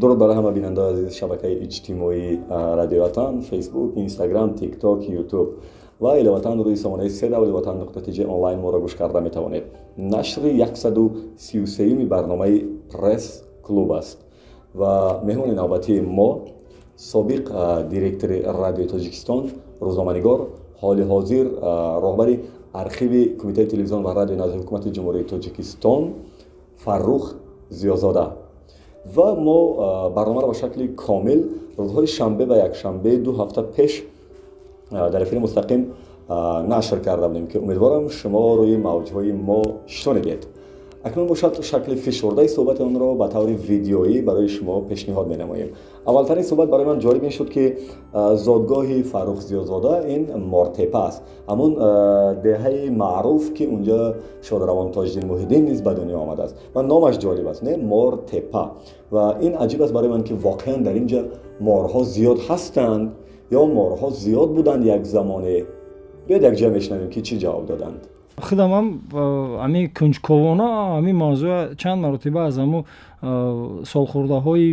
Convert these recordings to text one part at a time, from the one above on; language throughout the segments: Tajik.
Дуруд барои ҳама бинандаои азизи шабакаи иҷтимоии Радиои Ватан, Фейсбук, Инстаграм, Тикток, Ютуб ва иловатан рӯи сомонаи cwvatan.tj онлайн моро гӯш карда метавонед. Нашри 133-юми барномаи Пресс Клуб аст ва меҳмони навбатии мо собиқ директори Радиои Тоҷикистон, рӯзноманигор, ҳоли ҳозир роҳбари архиви Кумитаи телевизион ва радио назди Ҳукумати Ҷумҳурии Тоҷикистон Фаррух Зиёзода. Ва мо барномаро ба шакли комил рӯзҳои шанбе ва якшанбе 2 ҳафта пеш дар эфири мустақим нашр карда будем, ки умедворам шумо рӯи мавҷҳои мо шунидед. Акнун бошад, шакли фишурдаи суҳбати онро ба таври видеоӣ барои шумо пешниҳод менамоем. Аввалтарин суҳбат барои ман ҷолиб ин шуд, ки зодгоҳи Фаррух Зиёзода ин Мортепа аст, ҳамун деҳаи маъруф, ки унҷа шодравон Тоҷиддин Муҳиддин низ ба дунё омадааст ва номаш ҷолиб аст, не? Мортепа. Ва ин аҷиб аст барои ман, ки воқеан дар ин ҷа морҳо зиёд ҳастанд ё морҳо зиёд буданд як замоне. Биёед, якҷоя мешунавем, ки чӣ ҷавоб доданд. Худамам ҳамин кунҷковона ҳамин мавзӯа чанд маротиба аз ҳамун солхӯрдаҳои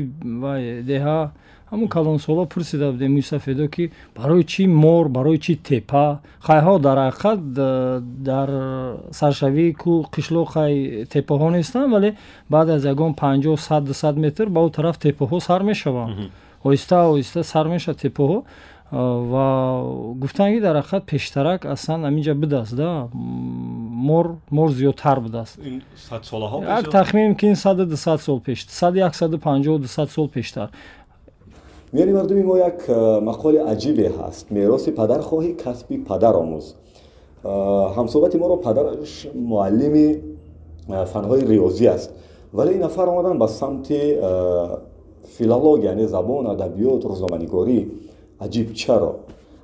деҳа, ҳамун калонсоло пурсида будем, мӯйсафедо, ки барои чӣ мор, барои чӣ тепа. Хайҳо, дар ҳақиқат, дар саршавии кӯ қишлоқ хай тепаҳо нестанд, вале баъд аз ягон 50, 100, 200 метр ба ӯ тараф тепаҳо сар мешаванд, оҳиста оҳиста сар мешавад тепаҳо. Ва гуфтанд, ки дар ҳақиқат пештарак аслан ҳаминҷа будааст да мор, мор зиёдтар будааст. Як тахмин ки 100, 200 сол пеш, 100, 150, 200 сол пештар. Миёни мардуми мо як мақоли аҷибе ҳаст: мероси падар хоҳӣ, касби падар омӯз. Ҳамсӯҳбати моро падараш муаллими фанҳои риёзӣ аст, вале ин нафар омаданд ба самти филология, яъне забон, адабиёт, рӯзноманигорӣ. Аҷиб, чаро?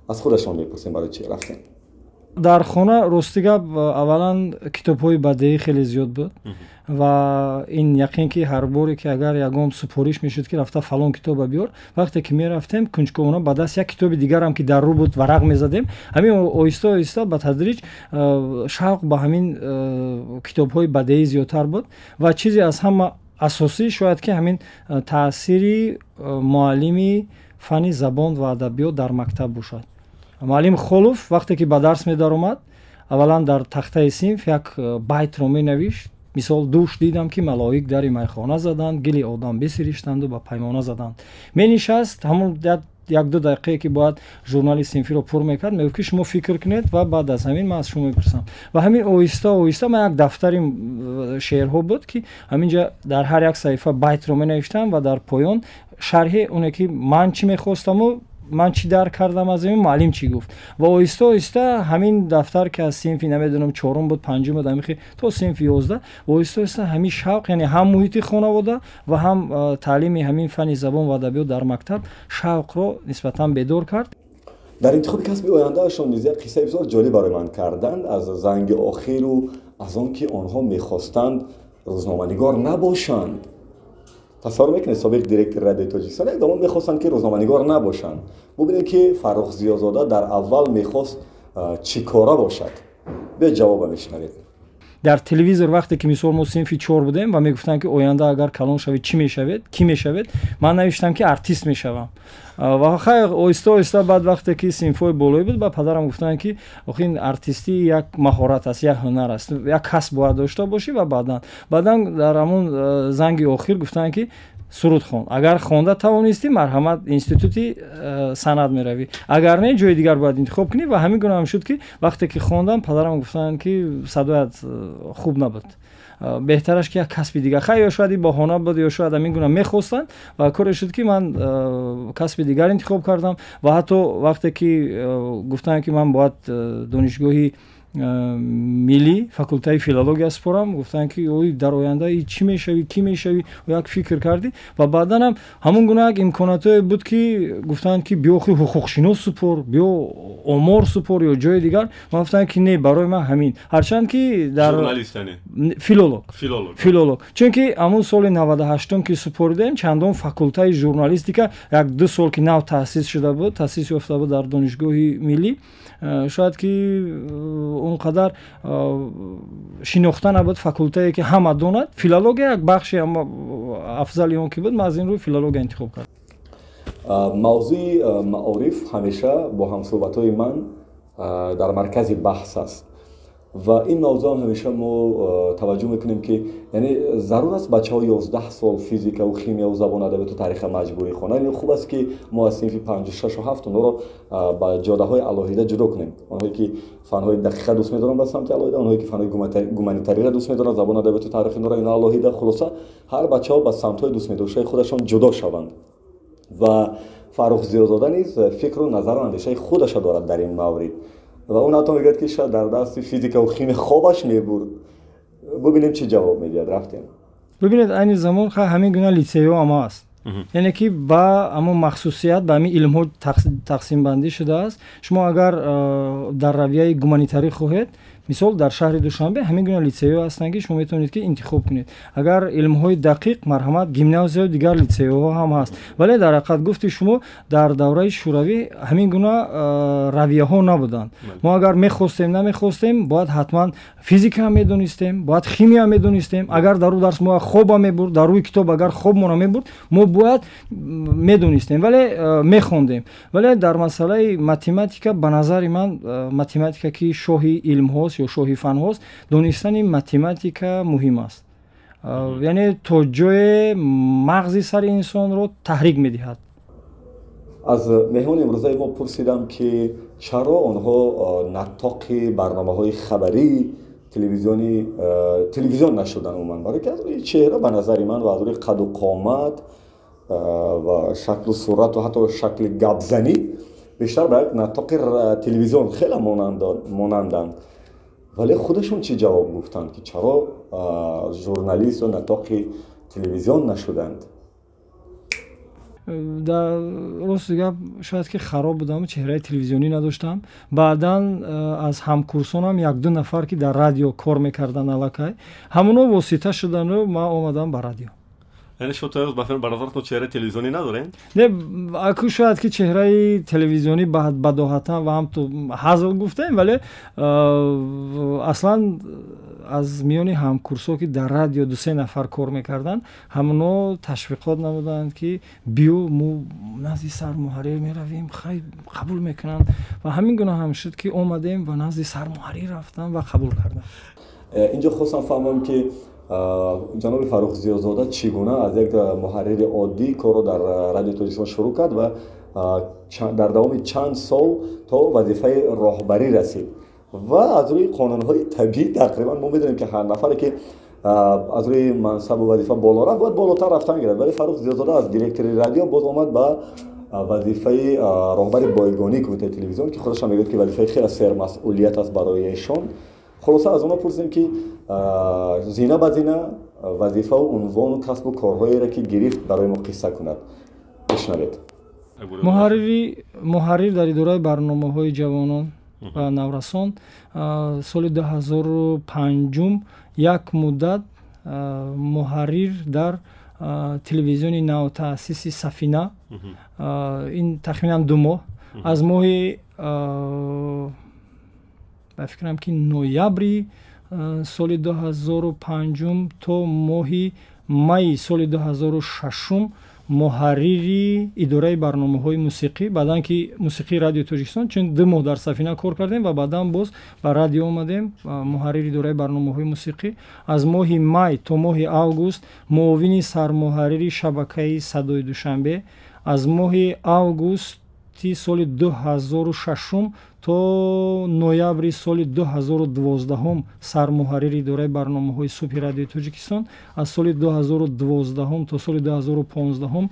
Аз худашон мепурсем, барои чӣ рафтем. Дар хона, рости гап, аввалан китобҳои бадеӣ хеле зиёд буд ва ин яқин, ки ҳар боре ки агар ягон супориш мешуд, ки рафта фалон китоба биёр, вақте ки мерафтем, кунҷковона ба даст як китоби дигарам, ки дар рӯ буд, варақ мезадем. Ҳамин оҳиста оҳиста, ба тадриҷ шавқ ба ҳамин китобҳои бадеӣ зиёдтар буд. Ва чизе аз ҳама асосӣ шояд ки ҳамин таъсири муаллими фанни забон ва адабиёт дар мактаб бошад. Муаллим Холов вақте ки ба дарс медаромад, аввалан дар тахтаи синф як байтро менавишт. Мисол: «Дӯш дидам, ки малоик дари майхона заданд, гили одам бисириштанду ба паймона заданд». Менишаст, ҳамон 1-2 дақиқае, ки бояд журнали синфиро пур мекард, мегуфт, ки шумо фикр кунед ва баъд аз ҳамин ман аз шумо мепурсам. Ва ҳамин оҳиста оҳиста ман як дафтари шеърҳо буд, ки ҳаминҷа дар ҳар як саҳифа байтро менавиштам ва дар поён шарҳи оне, ки ман чӣ мехостаму ман чӣ дарк кардам аз ин, муаллим чӣ гуфт. Ва оҳиста оҳиста ҳамин дафтар, ки аз синфи, намедонам, чорум буд, панҷум буд, ҳамин то синфи 11, оҳиста оҳиста ҳамин шавқ, яъне ҳам муҳити хонавода ва ҳам таълими ҳамин фанни забон ва адабиёт дар мактаб шавқро нисбатан бедор кард. Дар интихоби касби ояндаашон низ як қиссаи бисёр ҷолиб барои ман карданд аз занги охиру аз он ки онҳо мехостанд рӯзноманигор набошанд. Тасаввур мекунед, собиқ директори Радиои Тоҷикистон як замон мехостанд, ки рӯзноманигор набошанд. Бубинед, ки Фаррух Зиёзода дар аввал мехост чӣ кора бошад. Биёед, ҷавоба мешунавед. Дар телевизор вақте ки, мисол, мо синфи чор будем ва мегуфтанд, ки оянда агар калон шавед, чӣ мешавед, кӣ мешавед, ман навиштам, ки артист мешавам. Ва хайр, оҳиста оҳиста баъд, вақте ки синфҳои болоӣ буд, ба падарам гуфтанд, ки охи, ин артистӣ як маҳорат аст, як ҳунар аст, як касб бояд дошта бошӣ. Ва баъдан дар ҳамон занги охир гуфтанд, ки суруд хон, агар хонда тавонистӣ, марҳамат, институти санъат меравӣ, агар не, ҷои дигар бояд интихоб кунӣ. Ва ҳамин гуна ҳам шуд, ки вақте ки хондам, падарам гуфтанд, ки садоят хуб набуд, беҳтараш ки як касби дигар. Хай, ё шояд ин баҳона буд, ё шояд ҳамин гуна мехостанд ва коре шуд, ки ман касби дигар интихоб кардам. Ва ҳатто вақте ки гуфтанд, ки ман бояд донишгоҳи миллӣ, факултаи филология спорам, гуфтанд, ки ой, дар оянда чӣ мешавӣ, кӣ мешавӣ, як фикр кардӣ. Ва баъдан ҳамон гуна як имкониятое буд, ки гуфтанд, ки биё хи ҳуқуқшинос супор, биё омор супор ё ҷои дигар. Ман гуфтам, ки не, барои ман ҳамин, ҳарчанд ки дар филолог, филолог, чунки ҳамун соли 98-ум, ки супоридем, чандон факултаи журналистика 1-2 сол ки нав таъсис шуда буд, таъсис ёфта буд дар Донишгоҳи миллӣ, шояд ки он қадар шинохта набуд факултае, ки ҳама донад. Филология як бахши Афзали он ки буд, ман аз ин рӯй филология интихоб кардам. Мавзӯи маориф ҳамеша бо ҳамсӯҳбатҳои ман дар маркази баҳс аст ва ин мавзӯъ ҳам ҳамеша мо таваҷҷӯҳ мекунем, ки яъне зарур аст бачаҳо 11 сол физикаву химияву забону адабиёту тариха маҷбурӣ хонанд, ё хуб аст, ки мо аз синфи панҷу, шашу, ҳафт онҳоро ба ҷодаҳои алоҳида ҷудо кунем? Онҳое ки фанҳои дақиқа дӯст медоранд, ба самти алоҳида, онҳое ки фанҳои гуманитариро дӯст медоранд, забону адабиёту таърихи инро, ино алоҳида. Хулоса, ҳар бачаҳо ба самтҳои дӯстмедоштаи худашон ҷудо шаванд. Ва Фаррух Зиёзода низ фикру назару андешаи худаша дорад дар ин маврид ва ӯ ҳатто мегӯяд, ки шояд дар дарси физикаву химия хобаш мебурд. Бубинем, чӣ ҷавоб медиҳад. Рафтем. Бибинед, айни замон ҳамин гуна литсейҳо ҳама аст, яъне ки ба ҳамон махсусият, ба ҳамин илмҳо тақсимбандӣ шудааст. Шумо агар дар равияи гуманитарӣ хоҳед, мисол, дар шаҳри Душанбе ҳамин гуна литсейҳо ҳастанд, ки шумо метавонед ки интихоб кунед. Агар илмҳои дақиқ, марҳамат, гимназияю дигар литсейҳо ҳам ҳаст. Вале дар ҳақиқат, гуфти шумо, дар давраи шӯравӣ ҳамин гуна равияҳо набуданд. Мо агар мехостем, намехостем, бояд ҳатман физика медонистем, бояд химия медонистем. Агар дар ӯ дарс мо хоба мебурд, дар рӯи китоб агар хобмона мебурд, мо бояд медонистем, вале мехондем. Вале дар масъалаи математика, ба назари ман, математика, ки шоҳи илмҳост ё шоҳи фанҳост, донистани математика муҳим аст, яъне то ҷое мағзи сари инсонро таҳрик медиҳад. Аз меҳмони имрӯзаи мо пурсидам, ки чаро онҳо наттоқи барномаҳои хабарии телевизиони телевизион нашуданд умуман, барое ки аз рӯи чеҳра, ба назари ман, ва аз рӯи қаду қомат ва шаклу сурату ҳатто шакли гапзанӣ бештар ба як наттоқи телевизион хеле монанданд. Вале худашон чӣ ҷавоб гуфтанд, ки чаро журналист ё наттоқи телевизион нашуданд? Рости гап, шояд ки хароб будам, чеҳраи телевизионӣ надоштам. Баъдан аз ҳамкурсонам якду нафар, ки дар радио кор мекарданд, аллакай ҳамоно восита шудану ман омадам ба радио. Яъне шумо то имрӯз ба назаратон чеҳраи телевизионӣ надорем? Не, аку шояд ки чеҳраи телевизионӣ бадоҳатан ва ҳам ту ҳазл гуфтем, вале аслан аз миёни ҳамкурсҳо, ки дар радио дусе нафар кор мекарданд, ҳамоно ташвиқот намуданд, ки биё, мо назди сармуҳаррир меравем, хай, қабул мекунанд. Ва ҳамин гуна ҳам шуд, ки омадем ва назди сармуҳаррир рафтам ва қабул кардам. Инҷо хостам фаҳмам, ки ҷаноби Фаррух Зиёзода чӣ гуна аз як муҳаррири оддӣ корро дар Радиои Тоҷикистон шурӯъ кард ва дар давоми чанд сол то вазифаи роҳбарӣ расид. Ва аз рӯи қонунҳои табиӣ, тақрибан мо медонем, ки ҳар нафаре ки аз рӯи мансабу вазифа боло рафт, бояд болотар рафтан гирад. Вале Фаррух Зиёзода аз директори радио боз омад ба вазифаи роҳбари бойгонии кумитаи телевизион, ки худашам мегӯяд, ки вазифаи хеле сермасъулият аст барои эшон. Хулоса, аз онҳо пурсидем, ки зина ба зина вазифаву унвону касбу корҳоеро, ки гирифт, барои мо қисса кунад. Бишнавед. Муҳаррир дар идораи барномаҳои ҷавонон ва наврасон, соли 2005 як муддат муҳаррир дар телевизиони навтаъсиси Сафина, ин тахминан 2 моҳ, аз моҳи, ба фикрам, ки ноябри соли 2005 то моҳи майи соли 2006 муҳаррири идораи барномаҳои мусиқӣ, баъдан ки мусиқии Радиои Тоҷикистон, чун 2 моҳ дар Сафина кор кардем ва баъдан боз ба радио омадем, муҳаррири идораи барномаҳои мусиқӣ, аз моҳи май то моҳи август муовини сармуҳаррири шабакаи Садои Душанбе, аз моҳи августи соли 2006 то ноябри соли 2012 сармуҳаррири идораи барномаҳои субҳи Радиои Тоҷикистон, аз соли 2012 то соли 2015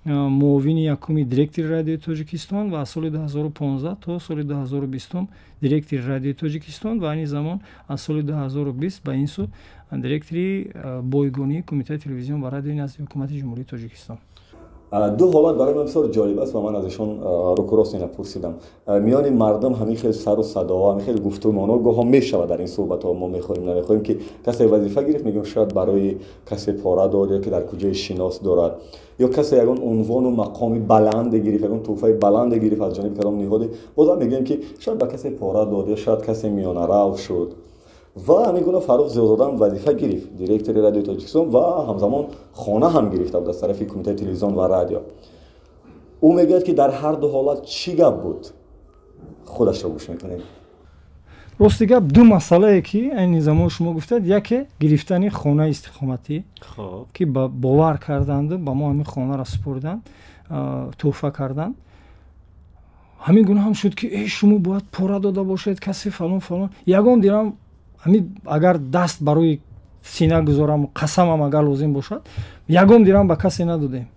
муовини якуми директори Радиои Тоҷикистон ва аз соли 2015 то соли 2020 директори Радиои Тоҷикистон ва айни замон аз соли 2020 ба ин сӯ директори бойгонии Кумитаи телевизион ва радиои назди Ҳукумати Ҷумҳурии Тоҷикистон. Ду ҳолат барои ман бисёр ҷолиб аст ва ман аз ишон рӯкурост ина пурсидам. Миёни мардум ҳамин хел сару садоҳо, ҳамин хел гуфтумонҳо гоҳо мешавад. Дар ин суҳбатҳо мо мехоҳем, намехоҳем, ки касе вазифа гирифт, мегӯем, шояд барои касе пора дод ё ки дар куҷои шинос дорад, ё касе ягон унвону мақоми баланде гирифт, ягон тӯҳфаи баланде гирифт аз ҷониби кадом ниҳоде, бозам мегӯем, ки шояд ба касе пора дод ё шояд касе миёнарав шуд. Ва ҳамин гуна Фаррух Зиёзода вазифа гирифт, директори Радиои Тоҷикистон, ва ҳамзамон хона ҳам гирифта буд аз тарафи Кумитаи телевизион ва радио. Ӯ мегӯяд, ки дар ҳар ду ҳолат чӣ гап буд, худашро гӯш мекунем. Рости гап, ду масъалае, ки айни замон шумо гуфтед: яке гирифтани хонаи истиқоматӣ, ки бовар карданду ба мо ҳамин хонаро супурданд, тӯҳфа карданд. Ҳамин гуна ҳам шуд, ки э, шумо бояд пора дода бошед касе, фалон фалон. Ягон дирам ҳамин агар даст барои сина гузорам, қасамам агар лозим бошад, ягон дирам ба касе надодем.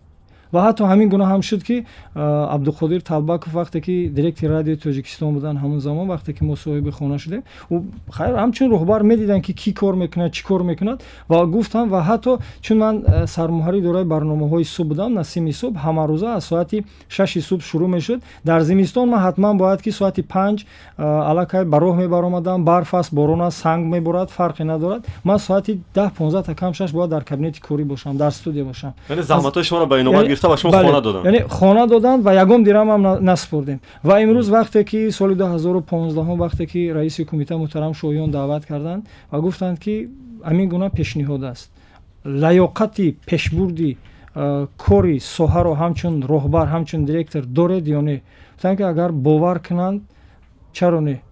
Ва ҳатто ҳамин гуна ҳам шуд, ки Абдуқодир Талбаков, вақте ки директори Радиои Тоҷикистон буданд, ҳамон замон, вақте ки мо соҳиби хона шудем, ӯ хайр ҳамчун роҳбар медиданд, ки кӣ кор мекунад, чӣ кор мекунад, ва гуфтам. Ва ҳатто чун ман сармуҳаррири дораи барномаҳои субҳ будам, «Насими субҳ» ҳамарӯза аз соати 6-и субҳ шурӯъ мешуд. Дар зимистон ман ҳатман бояд ки соати 5 аллакай ба роҳ мебаромадам. Барф аст, борон аст, санг меборад, фарқе надорад, ман соати 9:45 бояд дар кабинети корӣ бошам, дар студия бошам. Яъне заҳматҳои шуморо ба инобат гирифта, ба шумо хона доданд. Яъне хона доданд ва ягон дирамам насупурдем. Ва имрӯз, вақте ки соли 2015, вақте ки раиси кумита муҳтарам Шоҳиён даъват карданд ва гуфтанд, ки ҳамин гуна пешниҳод аст, лаёқати пешбурди кори соҳаро ҳамчун роҳбар, ҳамчун директор доред ё не, гуфтанд, ки агар бовар кунанд, чаро не,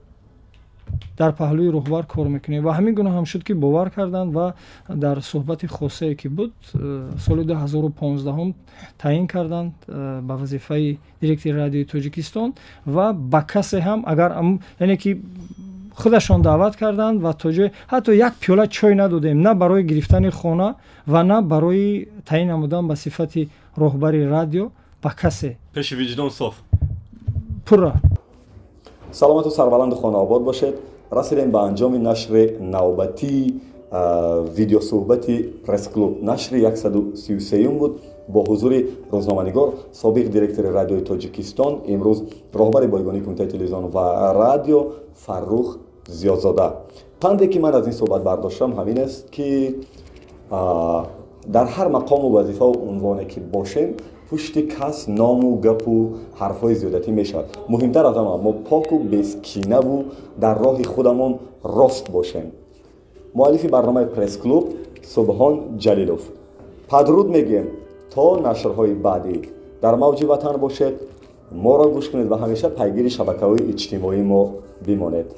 дар паҳлӯи роҳбар кор мекунем. Ва ҳамин гуна ҳам шуд, ки бовар карданд ва дар суҳбати хосае ки буд, соли 2015 таъин карданд ба вазифаи директори Радиои Тоҷикистон. Ва ба касе ҳам агар, яъне ки худашон даъват карданд ва то ҷое ҳатто як пиёла чой надодем, на барои гирифтани хона ва на барои таъин намудан ба сифати роҳбари радио ба касе. Пеши виҷдон соф. Пурра. Саломату сарбаланду хонаобод бошед. Расидем ба анҷоми нашри навбатии видеосӯҳбати «Пресс-клуб». Нашри 133 буд бо ҳузури рӯзноманигор, собиқ директори Радиои Тоҷикистон, имрӯз роҳбари бойгонии Кумитаи телевизион ва радио Фаррух Зиёдзода. Панде, ки ман аз ин суҳбат бардоштам, ҳамин аст, ки дар ҳар мақому вазифаву унвоне ки бошем, пушти кас ному гапу ҳарфҳои зиёдатӣ мешавад. Муҳимтар аз ҳама, мо поку бескинаву дар роҳи худамон рост бошем. Муаллифи барномаи «Пресс-клуб» Субҳон Ҷалилов. Падруд мегӯем то нашрҳои баъдӣ. Дар мавҷи Ватан бошед, моро гӯш кунед ва ҳамеша пайгири шабакаҳои иҷтимоии мо бимонед.